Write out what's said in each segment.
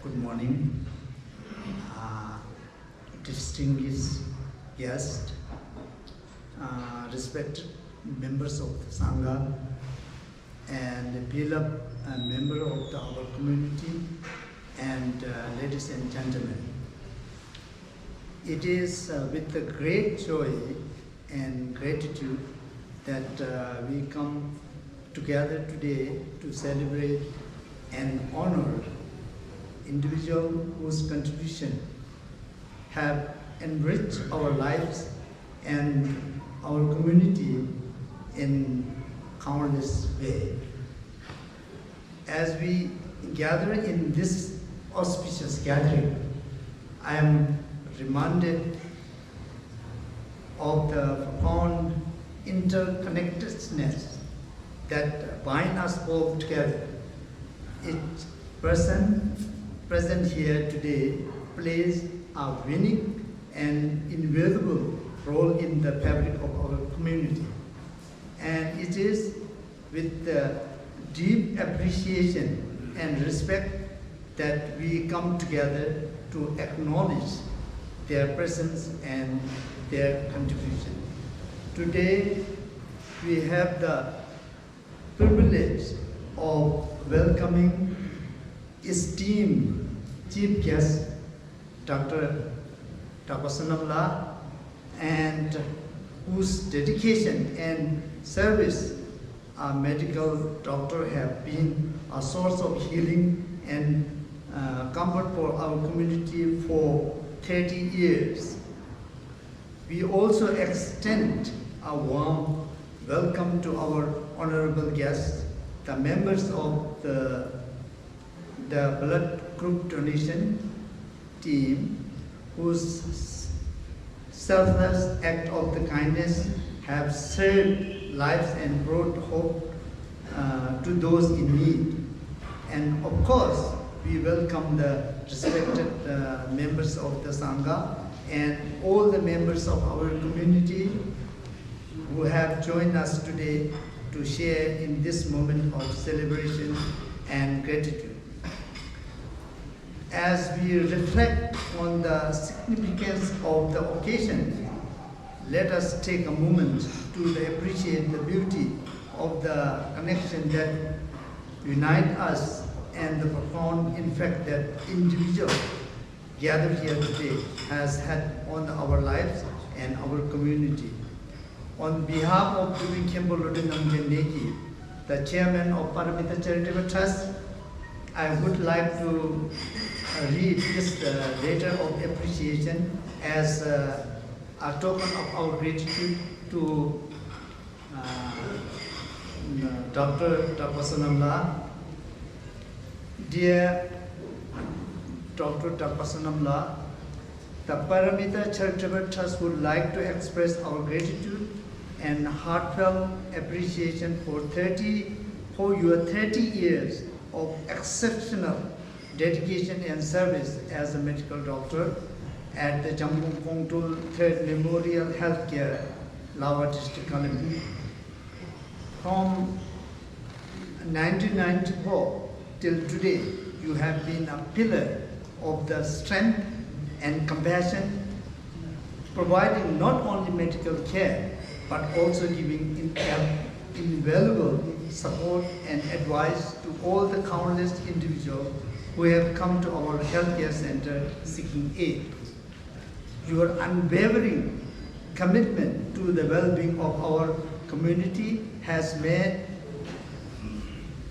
Good morning, distinguished guests, respected members of the Sangha, and beloved member of our community, and ladies and gentlemen. It is with a great joy and gratitude that we come together today to celebrate and honor individual whose contribution have enriched our lives and our community in countless ways. As we gather in this auspicious gathering, I am reminded of the profound interconnectedness that bind us all together. Each person present here today plays a unique and invaluable role in the fabric of our community. And it is with the deep appreciation and respect that we come together to acknowledge their presence and their contribution. Today, we have the privilege of welcoming esteemed Chief Guest, Dr. Tapassanamla, and whose dedication and service a medical doctor have been a source of healing and comfort for our community for 30 years. We also extend a warm welcome to our honorable guests, the members of the blood group donation team, whose selfless act of the kindness have saved lives and brought hope to those in need. And of course, we welcome the respected members of the Sangha and all the members of our community who have joined us today to share in this moment of celebration and gratitude. As we reflect on the significance of the occasion, let us take a moment to appreciate the beauty of the connection that unite us and the profound impact that individual gathered here today has had on our lives and our community. On behalf of Dubin Khyentse Lodin Neki, the chairman of Paramita Charitable Trust, I would like to read this letter of appreciation as a token of our gratitude to Dr. Tapassanamla. Dear Dr. Tapassanamla, the Paramita Charitable Trust would like to express our gratitude and heartfelt appreciation for your 30 years of exceptional dedication and service as a medical doctor at the Jammu Kongtul 3rd Memorial Healthcare, Lawa District, Kalimpong. From 1994 till today, you have been a pillar of the strength and compassion, providing not only medical care, but also giving invaluable support and advice to all the countless individuals who have come to our healthcare center seeking aid. Your unwavering commitment to the well-being of our community has made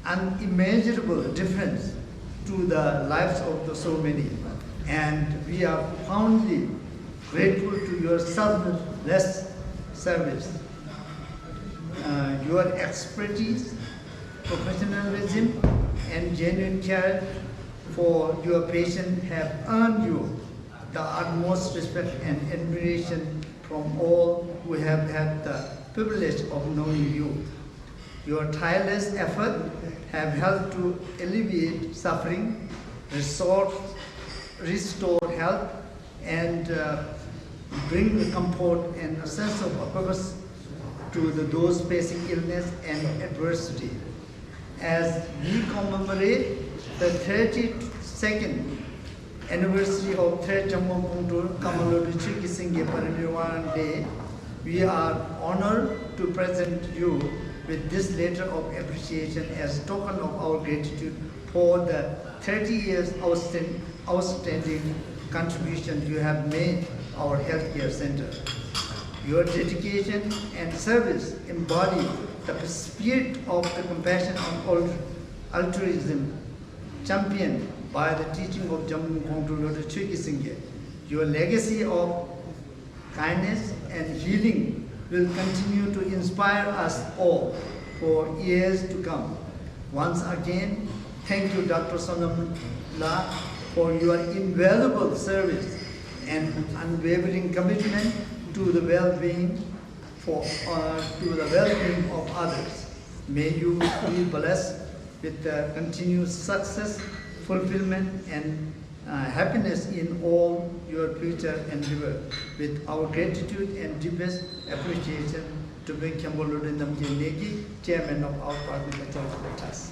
an immeasurable difference to the lives of so many. And we are profoundly grateful to your selfless service. Your expertise, professionalism, and genuine care for your patient have earned you the utmost respect and admiration from all who have had the privilege of knowing you. Your tireless efforts have helped to alleviate suffering, restore health, and bring the comfort and a sense of purpose to those facing illness and adversity. As we commemorate the 32nd anniversary of 3rd Jammu Kongtul Kamalodi Chirki Singye Parinirvan Day, we are honored to present you with this letter of appreciation as token of our gratitude for the 30 years outstanding contribution you have made our healthcare center. Your dedication and service embody the spirit of the compassion and altruism championed by the teaching of Jammu Kongtrul Dr. Chökyi Singye. Your legacy of kindness and healing will continue to inspire us all for years to come. Once again, thank you, Dr. Sonam La, for your invaluable service and unwavering commitment to the well-being of others. May you be blessed with continued success, fulfillment, and happiness in all your future endeavor. With our gratitude and deepest appreciation to Big Kyamboludin Namje Negi, Chairman of our party, the Church of the Trust.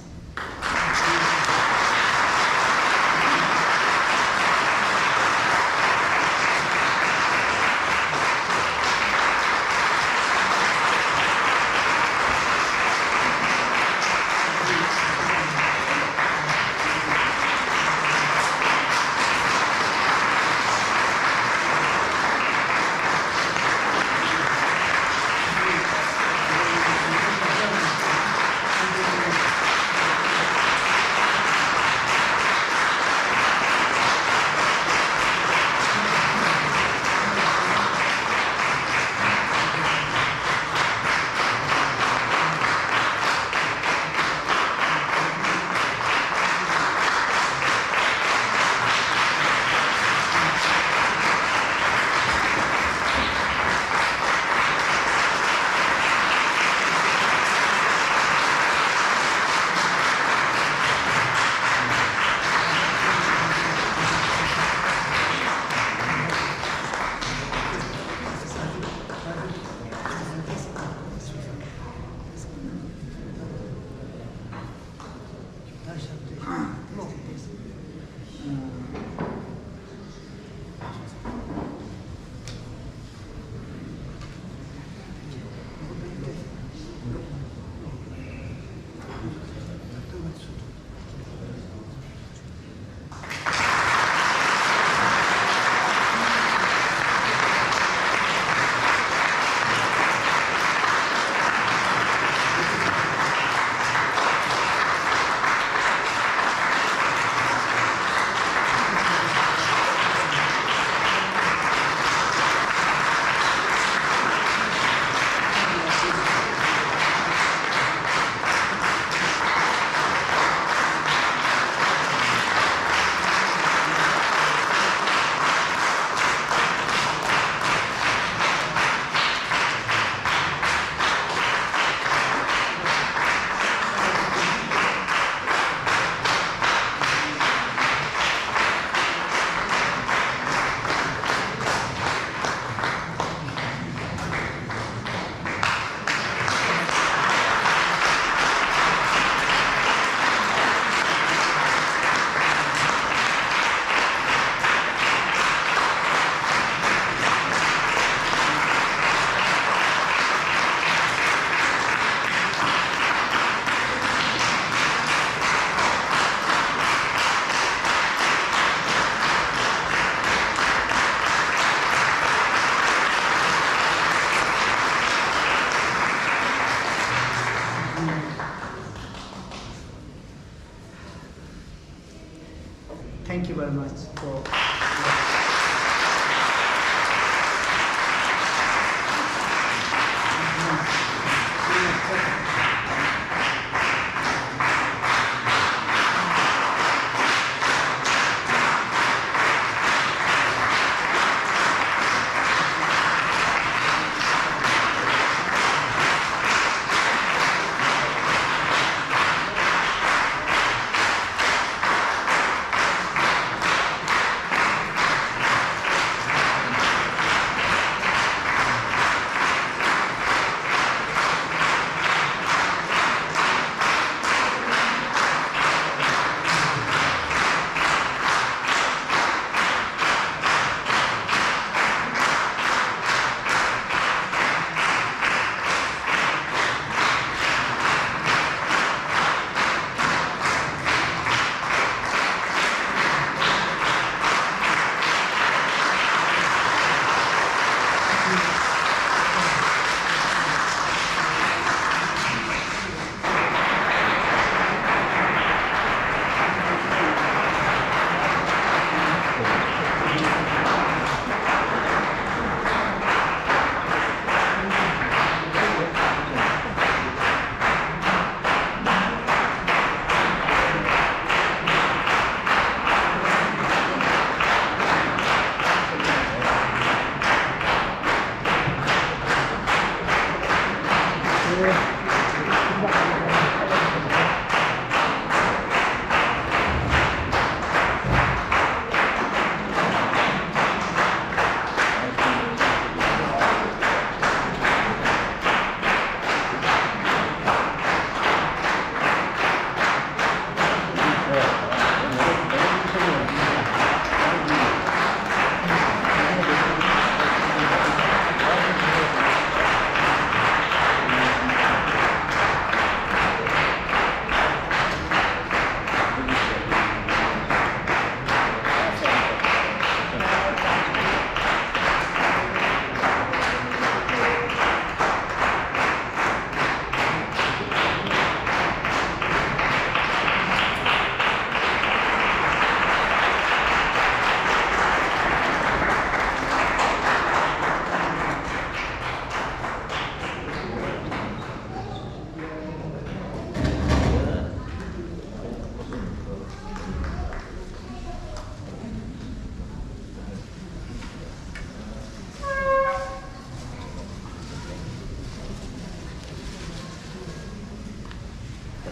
Thank you very much for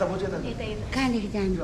कहाँदेखि जानु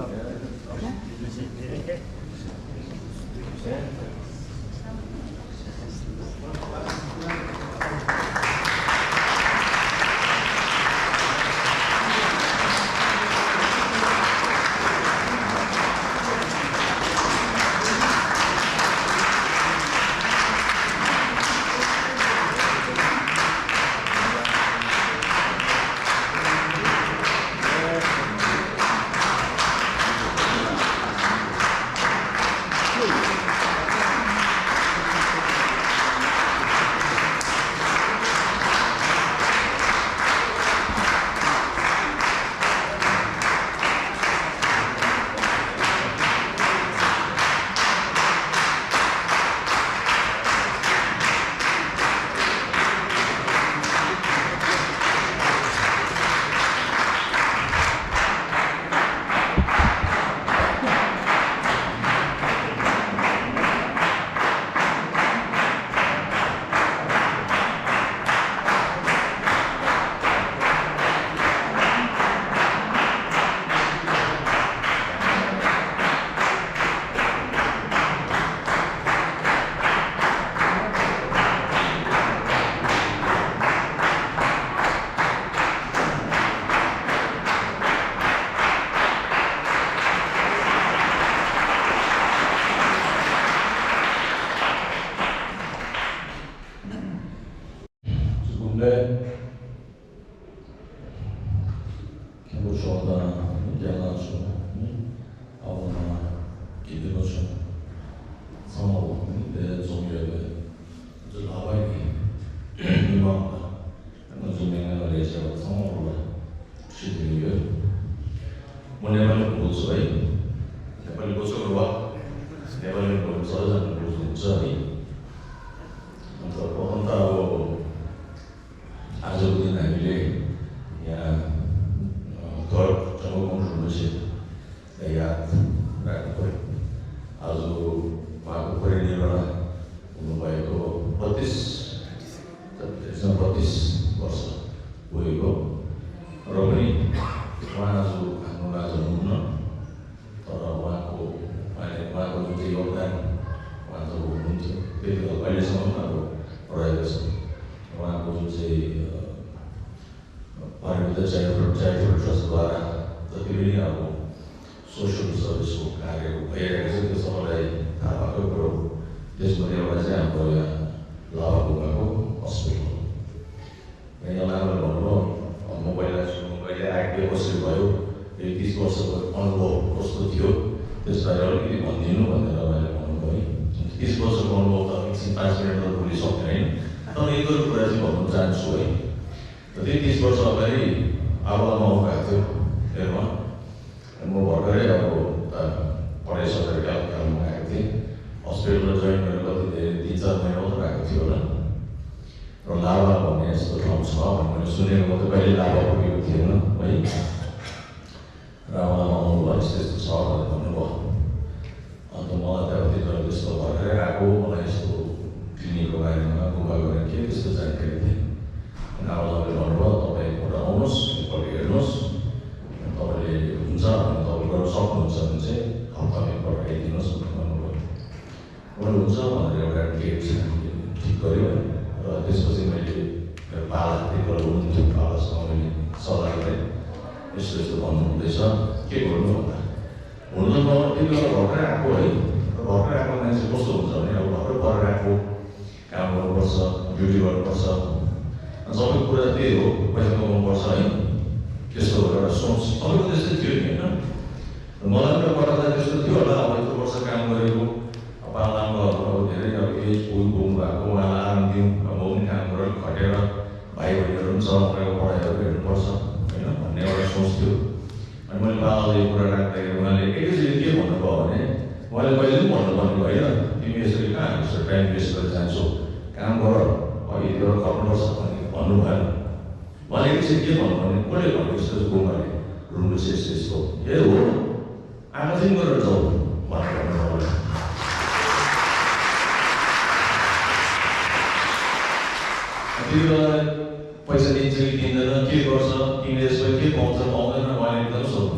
पैसा दिन्छ कि दिँदैन के गर्छ तिमीले यसमा के पाउँछ पाउँदैन उहाँले एकदम सोध्नु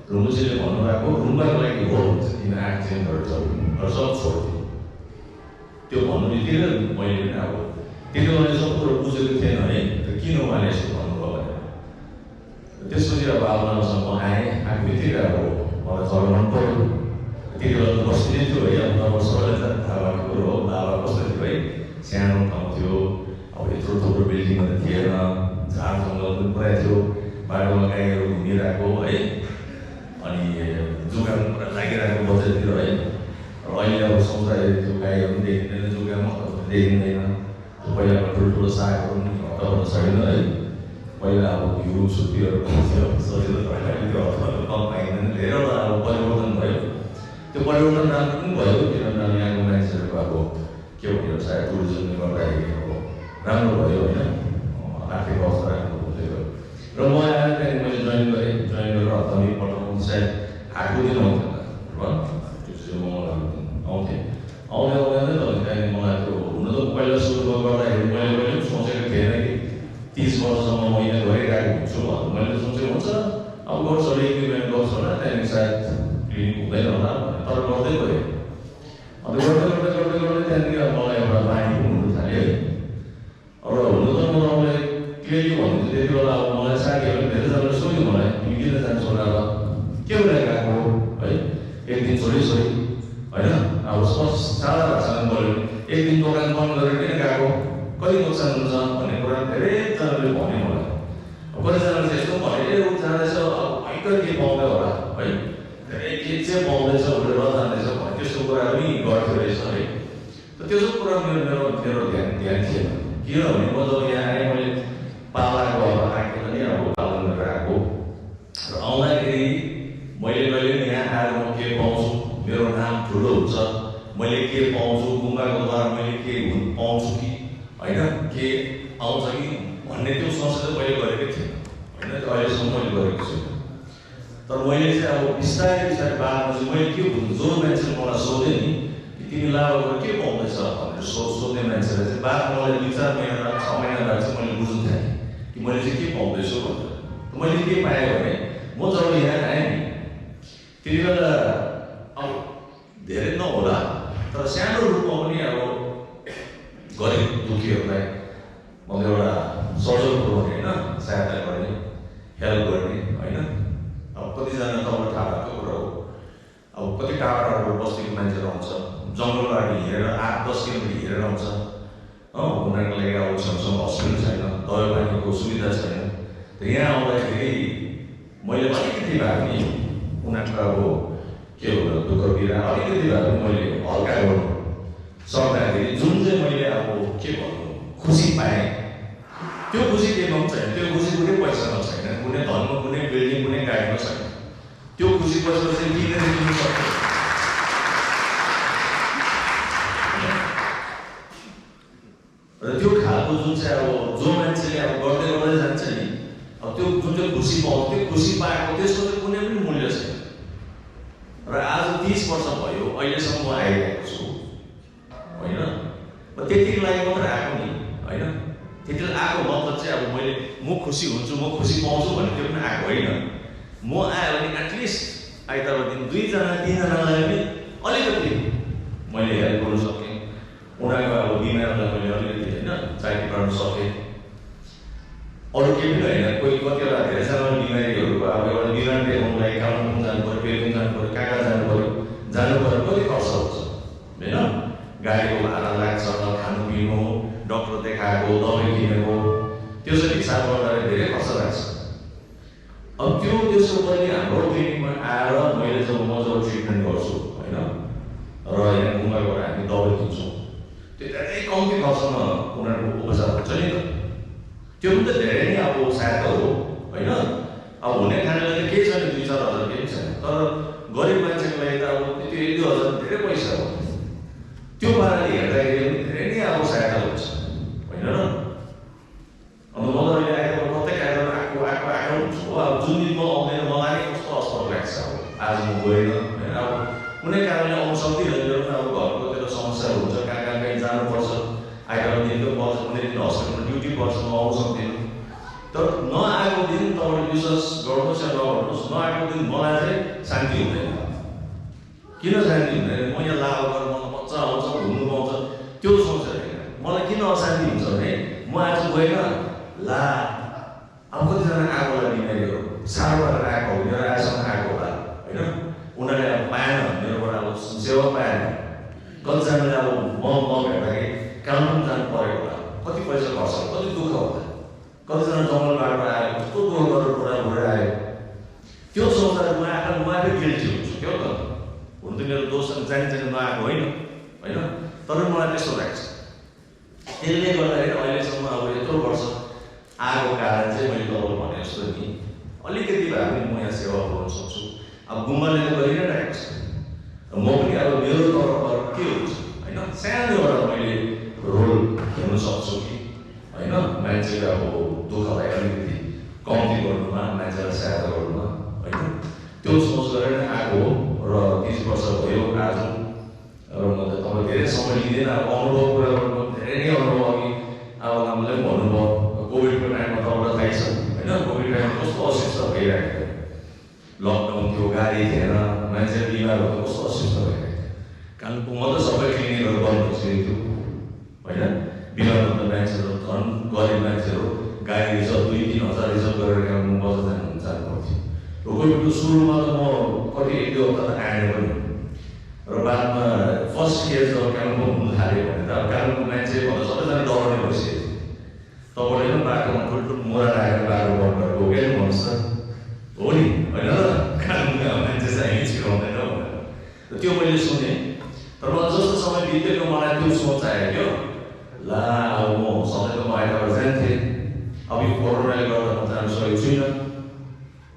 रुमुसीले भन्नुभएको रुमको लागि हो किन एक्सिडेन्टहरू सब छोड्थ्यो त्यो भन्नु बित्तिकै मैले पनि अब त्यति बेला सब कुरो बुझेको थिएन है किन उहाँले यस्तो भन्नुभयो भनेर त्यसपछि अब आमासँग म आएँ आएको बित्तिकै अब मलाई घर मन पऱ्यो त्यति बेला त बस्दिनै थियो है अब नम्बर सबैलाई थाहा भएको कुरो हो बाबा कस्तो थियो है सानो ठाउँ थियो अब यत्रो थुप्रो बिल्डिङहरू थिएन झार जङ्गल पनि पुरा थियो बाटोमा गाईहरू घुमिरहेको है अनि जुगाम पुरा लागिरहेको बजारतिर है अहिले अब सौदाहरू त्यो गाईहरू पनि देखिँदैन जुगाम देखिँदैन पहिलाको ठुल्ठुलो सागहरू पनि हताबाट छैन है पहिला अब घिउ सुतीहरू पाउँथ्यो सजिलो त्यो हताबाट कम पाइँदैन धेरैवटा अब परिवर्तन भयो त्यो परिवर्तन राम्रो पनि भयो किनभने यहाँको मान्छेहरूको अब के भन्यो सायद टुरिज्मले गर्दाखेरि अब राम्रो भयो होइन आर्थिक अवस्था राम्रो हुँदै गयो र म आएर त्यहाँदेखि मैले जोइन गरेर हप्तामा पठाउनु सायद हाटको दिन आउँथेन र त्यो आउँथेँ आउँदै त्यहाँदेखि मलाई त्यो हुन त पहिला सुरु गर्दाखेरि मैले पनि सोचेको थिएन कि 30 वर्षसम्म म यहाँ गरिरहेको हुन्छु भनेर मैले सोचेको हुन्छ अब गर्छ होला इक्विपमेन्ट गर्छु होला त्यहाँदेखि सायद क्लिनिक हुँदैन होला तर गर्दै गएँ अन्त गर्दै त्यहाँदेखि अब मलाई एउटा बानी पनि हुनु थाल्यो है र हुनु त म तपाईँलाई क्लियरली भन्छु त्यति बेला अब मलाई साथीहरूले धेरैजनाले सोध्यो मलाई तिमी किन जान्छौ होला के भएर गएको है एक दिन छोडी होइन अब सादा भाषामा बोल्यो एक दिन दोकान बन्द गरेर किन गएको कति नोक्सान हुन्छ भन्ने कुरा धेरैजनाले भन्यो मलाई कतिजनाले चाहिँ यस्तो भने ऊ जाँदैछ अब भयङ्कर के पाउँदै होला है धेरै के चाहिँ पाउँदैछ भनेर जाँदैछ भने त्यस्तो कुरा पनि गर्थ्यो रहेछ है त्यसो कुरा मेरो ध्यान थिएन किनभने म जब यहाँ आएँ मैले पालाको अब आएको पनि अब पालन गरेर आएको र आउँदाखेरि मैले कहिले यहाँ आएर म के पाउँछु मेरो नाम ठुलो हुन्छ मैले के पाउँछु गुम्बाको द्वारा मैले के पाउँछु कि होइन के आउँछ कि भन्ने त्यो सोच चाहिँ मैले गरेको थिएँ होइन अहिलेसम्म मैले गरेको छुइनँ तर मैले चाहिँ अब बिस्तारै बादमा चाहिँ मैले के बुझ्नु जो मान्छेले मलाई सोधेँ नि तिमी लाभाबाट के पाउँदैछ भनेर सोध्ने मान्छेलाई चाहिँ बादमा मलाई 2-4 महिना 6 महिना बाद चाहिँ मैले बुझ्नु थालेँ कि मैले चाहिँ के पाउँदैछु भनेर मैले के पाएँ भने म जब यहाँ आएँ नि त्यति बेला अब धेरै नहोला तर सानो रूपमा पनि अब गरिब दुखीहरूलाई म एउटा सजल पुऱ्याउने होइन सहायता गर्ने हेल्प गर्ने होइन अब कतिजना तपाईँलाई थाहा भएको कुरा हो अब कति टाढो बस्तीको मान्छेहरू आउँछ जङ्गलबाट हिँडेर 8-10 किलोमिटर हिँडेर आउँछ उनीहरूको लागि अब छेउछाउमा हस्पिटल छैन दबाई पानीको सुविधा छैन त यहाँ आउँदाखेरि मैले अलिकति भए पनि उनीहरूको अब के हो दुःख पीडा अलिकति भए पनि मैले हल्का गर्नु सक्दाखेरि जुन चाहिँ मैले अब के भन्नु खुसी पाएँ त्यो खुसी केमा पनि छैन त्यो खुसी कुनै पैसामा छैन कुनै धनमा कुनै बिल्डिङ कुनै गाडीमा छैन त्यो खुसी पैसा चाहिँ किनेर किन्नु सक्छ र त्यो खालको जुन चाहिँ अब जो मान्छेले अब गर्दै जान्छ नि अब त्यो जुन चाहिँ खुसी पाउँछ त्यो खुसी पाएको त्यसको चाहिँ कुनै पनि मूल्य छैन र आज 30 वर्ष भयो अहिलेसम्म म आइरहेको छु होइन त्यतिको लागि मात्र आएको नि होइन त्यति आएको मतलब चाहिँ अब मैले म खुसी हुन्छु म खुसी पाउँछु भने त्यो पनि आएको होइन म आयो भने एटलिस्ट आइतबार दिन 2-3जनालाई पनि अलिकति मैले हेल्प गर्नु सकेँ उनीहरूको अब बिमारलाई मैले अलिकति होइन चाकरी गर्न सकेँ अरू केही पनि होइन कोही कतिवटा धेरैजना बिमारीहरूको अब एउटा बिमार देखाउनुलाई कालिम्पोङ जानु पऱ्यो पेलिङ जानु पऱ्यो कहाँ जानु पऱ्यो कति खर्च हुन्छ होइन गाडीको भाडा लाग्छ खानु पिउनु डक्टर देखाएको दबाई किनेको त्यो चाहिँ हिसाब गर्दाखेरि धेरै खर्च लाग्छ अब त्यसको पनि हाम्रो क्लिनिकमा आएर मैले जब ट्रिटमेन्ट गर्छु होइन र यहाँ गुम्बाबाट हामी दबाई किन्छौँ त्यो धेरै कम्ती खर्चमा उनीहरूको उपचार हुन्छ नि त त्यो पनि त धेरै नै अब सहायता हो होइन अब हुने खानाले त केही छैन 2-4 हजार केही छैन तर गरिब मान्छेको लागि त अब त्यो 1-2 हजार धेरै पैसा हो त्यो पाराले हेर्दाखेरि पनि धेरै नै अब सहायता हुन्छ होइन र अब म त अहिले आएको प्रत्येक आएको हुन्छु हो अब जुन दिन म आउँदैन मलाई नै कस्तो अस्पताल लाग्छ अब आज म गएन होइन अब कुनै कारणले आउनु सक्दिनँ मेरो पनि अब घरको त्यो समस्याहरू हुन्छ कहीँ जानुपर्छ आइतबार दिनको पर्छ कुनै दिन हस्पिटलमा ड्युटी पर्छ म आउनु सक्दिनँ तर नआएको दिन तपाईँले विश्वास गर्नुहोस् या नगर्नुहोस्, नआएको दिन मलाई चाहिँ शान्ति हुँदैन। किन शान्ति हुँदैन? म यहाँ लाभ गरेर मलाई मजा आउँछ, घुम्नु पाउँछ, त्यो सोचेर होइन। मलाई किन अशान्ति हुन्छ भने म आज गएन, ला अब कतिजना आएको होला बिमारीहरू, साह्रोबाट आएको हो, मेरो आएसम्म आएको होला होइन, उनीहरूले अब पाएन, मेरोबाट अब सेवा पाएन। कतिजनाले अब म नभेट्दाखेरि कानुन जानु परेको होला, कति पैसा खर्च होला, कति दुःख होला, कतिजना जङ्गलबाट आयो, कस्तो दुःख गरेर बुढा आयो, त्यो सोच्दा म आफै गिल्टी हुन्छु। क्या त हुन त मेरो दोष जानी नआएको होइन, तर मलाई त्यस्तो लाग्छ। त्यसले गर्दाखेरि अहिलेसम्म अब यत्रो वर्ष आएको कारण चाहिँ मैले तपाईँले भने जस्तो नि अलिकति भए पनि म यहाँ सेवा गर्न सक्छु। अब गुम्बाले त गरिरहेको छ, म पनि अब मेरो तर्फबाट के हुन्छ होइन, सानो एउटा मैले रोल खेल्न सक्छु कि होइन, मान्छेले अब दुःखलाई अलिकति कम्ती गर्नुमा, मान्छेलाई सहायता गर्नुमा होइन, त्यो सोच गरेर आएको हो। र 30 वर्ष भयो आज, र म त तपाईँ धेरै समय लिँदैन। अब अनुभव कुरा गर्नु धेरै नै अनुभव अघि अब हामीले पनि भन्नुभयो, कोभिडको टाइममा तपाईँलाई थाहै छ होइन, कोभिड टाइममा कस्तो असुविस्ता भइरहेको थियो, लकडाउन थियो, गाडी थिएन, मान्छे बिमार हुँदा कस्तो असुविस्ता भइरहेको थियो। कालिम्पोङमा त सबै क्लिनिकहरू बन्द भइसकेको थियो होइन, बिमार हुँदा मान्छेहरू झन् गरिब मान्छेहरू गाडी रिजर्भ 2-3 हजार रिजर्भ गरेर कालिम्पोङ बजार जानु पर्थ्यो। र कोभिडको सुरुमा त म कति 1-2 हप्ता त आएन पनि, र बादमा फर्स्ट केस जब कालिम्पोङ हुन थाल्यो भने त अब कालिम्पोङ मान्छे भन्दा सबैजना डराउने भइसकेको थियो। तपाईँले पनि बाटोमा ठुल्ठुलो मोरा राखेर बाटो बन्द गरेर गयो क्या भन्नुहोस् त, हो नि होइन र? कालिम्पोङमा मान्छे चाहिँ हामी छिराउँदैन भनेर त्यो मैले सुनेँ। तर मलाई जस्तो समय बित्यो मलाई त्यो सोच आयो क्या, ला अब म सधैँ त म आइतबार जान्थेँ, अब यो कोरोनाले गर्दा म जानु सकेको छुइनँ।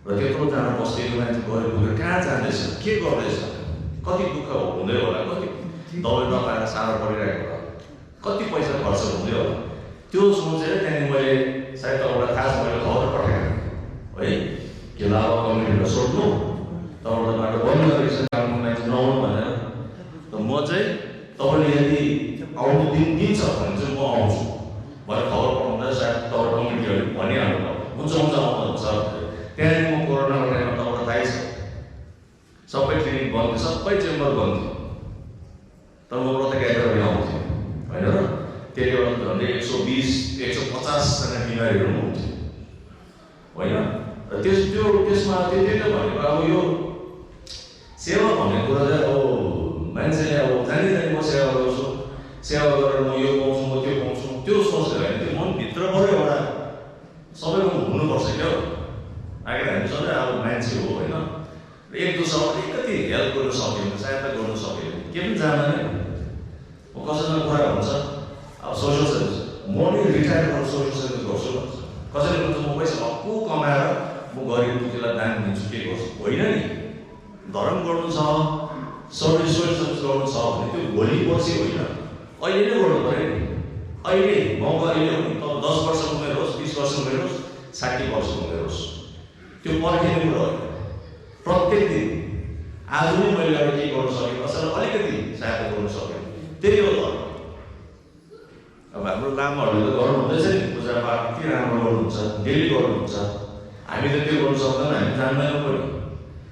र त्यत्रोजना बस्तीको मान्छे गएर भुलेर कहाँ जाँदैछ, के गर्दैछ, कति दुःख हुँदै होला, कति दबाई नपाएर साह्रो परिरहेको होला, कति पैसा खर्च हुँदै होला, त्यो सोचेर त्यहाँदेखि मैले सायद तपाईँलाई थाहा छ, मैले खबर पठाएँ है कि लाभा कमिटीलाई सोध्नु, तपाईँलाई बाटो बन्द गरेको छ, कालिम्पोङ मान्छे नआउनु भनेर। त म चाहिँ तपाईँले यदि आउनु दिन्छ भने चाहिँ म आउँछु भनेर खबर पठाउँदा सायद तपाईँ कमिटीहरूले भनिहाल्नु भयो, हुन्छ आउनुहुन्छ। त्यहाँदेखि म कोरोनाको टाइममा तपाईँलाई थाहै छ, सबै क्लिनिक बन्द थियो, सबै चेम्बर बन्द थियो, तर म व्रत गाएर आउँथेँ होइन र? त्यसले गर्दा झन्डै 120-150जना बिमारीहरू पनि हुन्थ्यो होइन। र त्यसमा त्यसले भनेको अब यो सेवा भन्ने कुरा चाहिँ अब मान्छेले अब जानी म सेवा गर्छु, सेवा गरेर म यो पाउँछु, म त्यो पाउँछु, त्यो सोचेर होइन, त्यो मनभित्रबाट एउटा सबैको हुनुपर्छ क्या। आखिर हामी सधैँ अब मान्छे हो होइन, र एक दोस्रो अलिकति हेल्प गर्न सक्यो भने, सहायता गर्न सक्यो भने के पनि जाँदैन। म कसैसँग कुरा हुन्छ अब सोसियल सर्भिस, म नि रिटायर गरेर सोसियल सर्भिस गर्छु भन्छ, कसैले भन्छ म पैसा भक्कु कमाएर म गरिब दुःखीलाई दान दिन्छु, के गर्छु, होइन नि। धर्म गर्नु छ, सोसियल सर्भिस गर्नु छ भने त्यो भोलि पर्सि होइन, अहिले नै गर्नु पऱ्यो नि। अहिले मौका अहिले हो नि, तब 10 वर्ष उमेर होस्, 20 वर्ष उमेर होस्, 60 वर्ष उमेर होस्, त्यो पर्खिने कुरा होइन। प्रत्येक दिन आज नै मैले अब के गर्नु सकेँ, कसैलाई अलिकति सहायता गर्नु सकेँ, त्यही हो धर्म। अब हाम्रो लामाहरूले त गर्नु हुँदैछ नि, पूजापाठ के राम्रो गर्नुहुन्छ, डेली गर्नुहुन्छ, हामी त त्यो गर्नु सक्दैन, हामी जान्दैनौँ पनि।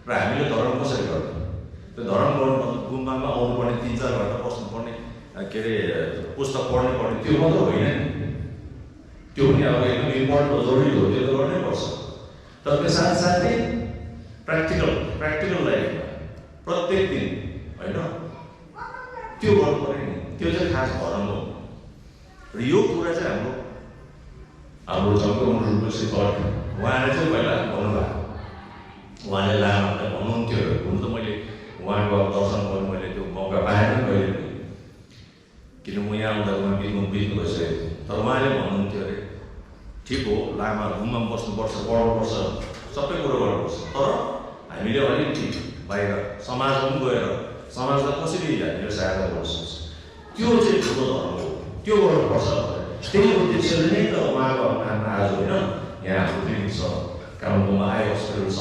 र हामीले धर्म कसरी गर्ने, त्यो धर्म गर्नु गुम्बामा आउनुपर्ने, 3-4 घन्टा बस्नुपर्ने, के अरे पुस्तक पढ्नु पर्ने, त्यो मात्र होइन नि, त्यो पनि अब एकदम इम्पोर्टेन्ट हो, जरुरी हो, त्यो त गर्नै पर्छ। तर त्यो साथसाथै प्र्याक्टिकल लाइफमा प्रत्येक दिन होइन त्यो गर्नु पऱ्यो नि, त्यो चाहिँ खास धर्म हो। र यो कुरा चाहिँ हाम्रो जङ्गल रूपसी थट उहाँले चाहिँ पहिला भन्नुभएको, उहाँले लामालाई भन्नुहुन्थ्यो, हुन त मैले उहाँको दर्शन गर्नु मैले त्यो मौका पाएन कहिले पनि, किन म यहाँ आउँदा उहाँ बित्नु भइसकेको थियो। तर उहाँले भन्नुहुन्थ्यो अरे ठिक हो, लामा घुममा बस्नुपर्छ, पढ्नुपर्छ, सबै कुरो गर्नुपर्छ, तर हामीले अलिकति बाहिर समाजमा पनि गएर समाजलाई कसरी हामीले सहायता गर्न सक्छ, त्यो चाहिँ ठुलो धर्म हो, त्यो गर्नुपर्छ। त्यही उद्देश्यले नै त उहाँको नाममा आज होइन यहाँ हाम्रो क्लिनिक छ, कालिम्पोङमा आई हस्पिटल छ,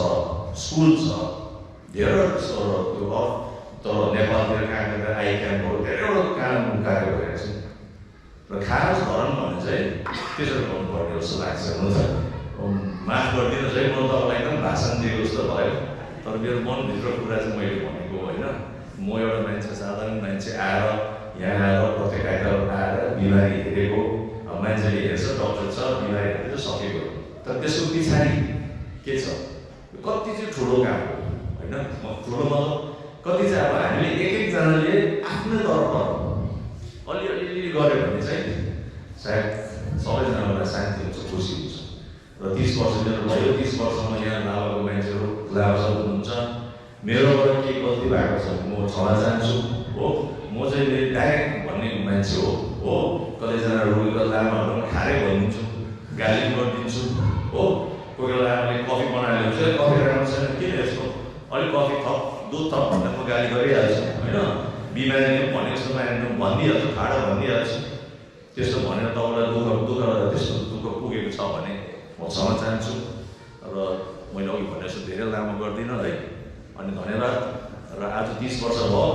स्कुल छ, धेरै त्यो तर नेपालतिर काम गरेर आई क्याम्पहरू धेरैवटा काम कार्य भइरहेको छ। र खास धर्म भने चाहिँ त्यसरी गर्नुपर्ने जस्तो लाग्छ हुन त माफ गरिदिनुहोस् है, म तपाईँलाई एकदम भाषण दिएको जस्तो भयो, तर मेरो मनभित्र कुरा चाहिँ मैले भनेको होइन। म एउटा मान्छे, साधारण मान्छे आएर यहाँ आएर प्रत्येक आइतबार आएर बिमारी हेरेको, मान्छेले हेर्छ, डक्टर छ, बिमारी हेरेर सकेको। तर त्यसको पछाडि के छ, कति चाहिँ ठुलो काम हो होइन। ठुलो मतलब कति चाहिँ अब हामीले एकजनाले आफ्नो तर्फ अलिअलि गऱ्यो भने चाहिँ सायद सबैजनालाई शान्ति हुन्छ, खुसी हुन्छ। र 30 वर्ष मेरो भयो, 30 वर्षमा यहाँ लाभाको मान्छेहरू लाभा हुनुहुन्छ, मेरोबाट के गल्ती भएको छ म क्षमा चाहन्छु हो। म चाहिँ मेरो डाइरेक्ट भन्ने मान्छे हो। कतिजना रोगीको लामाहरू खारै भनिदिन्छु, गाली गरिदिन्छु हो। कोही बेला आमाले कफी बनाएर ल्याउँछ, कफी राम्रो छैन, किन यस्तो, अलिक कफी थप, दुध थप भनेर म गाली गरिहाल्छु होइन। बिमारीले भनेको जस्तो मान्छे भनिदिइहाल्छु, ठाडो भनिदिइहाल्छु। त्यस्तो भनेर तपाईँलाई त्यस्तो दुःख पुगेको छ भने म क्षमा चाहन्छु। र मैले अघि भने जस्तो धेरै लामो गर्दिनँ है। अनि धन्यवाद। र आज 30 वर्ष भयो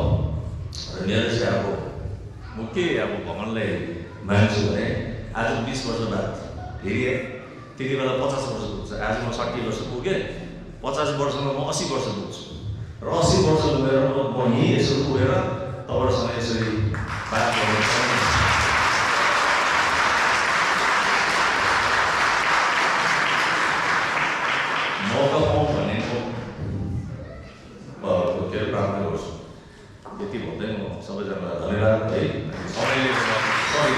र मेरो चाहिँ अब म के अब भगवानलाई मान्छु भने आज 20 वर्ष बाद फेरि त्यति बेला 50 वर्ष पुग्छ। आज म 60 वर्ष पुगेँ, 50 वर्षमा म 80 वर्ष पुग्छु। र 80 वर्ष पुगेर म यहीँ यसो पुगेर तपाईँहरूसँग यसरी बात गर्नु मौका पाउँ भन्ने म प्रार्थना गर्छु। यति भन्दै म सबैजनालाई धन्यवाद है। समयले सरी